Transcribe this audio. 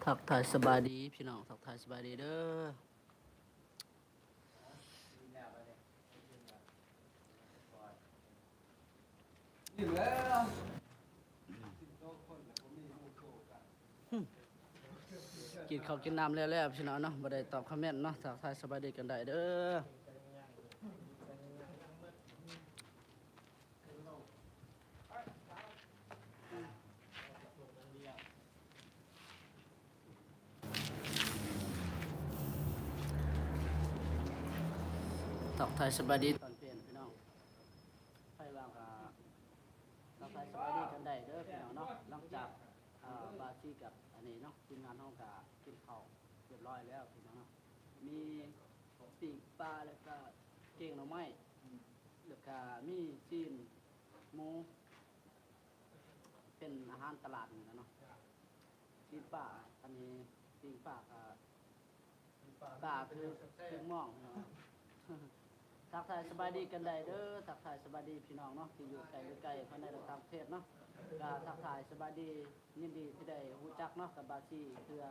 ທັກທາຍສະບາຍດີພີ່ນ້ອງ ທັກທາຍສະບາຍດີເດີ. ກິນເຂົ້າກິນນ້ຳແລ້ວໆ ພີ່ນ້ອງເນາະ ບໍ່ໄດ້ຕອບຄອມເມັນເນາະ ທັກທາຍສະບາຍດີກັນໄດ້ເດີ. ທັກທາຍສະບາຍດີຕອນເປັນພີ່ນ້ອງ ໃຜວ່າງກໍທັກທາຍສະບາຍດີກັນໄດ້ເດີພີ່ນ້ອງເນາະ. ຫຼັງຈາກ ອ່າ ບາຊີກັບອັນນີ້ເນາະ ທີມງານເຮົາກໍກິນເຂົ້າຮຽບຮ້ອຍແລ້ວພີ່ນ້ອງເນາະ ມີປີ້ງປາ ແລ້ວກໍແກງໜໍ່ໄມ້ ແລ້ວກະມີຊີ້ນໝູ ເປັນອາຫານຕະຫຼາດນີ້ແຫຼະເນາະ ຊີ້ນປາ ອັນນີ້ປີ້ງປາກະ ປາຄືເປັນໝ້ອງເນາະ. ທັກທາຍສະບາຍດີກັນໄດ້ເດີ ທັກທາຍສະບາຍດີພີ່ນ້ອງເນາະ ທີ່ຢູ່ໃກ້ຫຼືໄກ ພາຍໃນ ແລະ ຕ່າງປະເທດເນາະ ກະທັກທາຍສະບາຍດີ ຍິນດີທີ່ໄດ້ຮູ້ຈັກເນາະ ກັບບາຊີເທື່ອ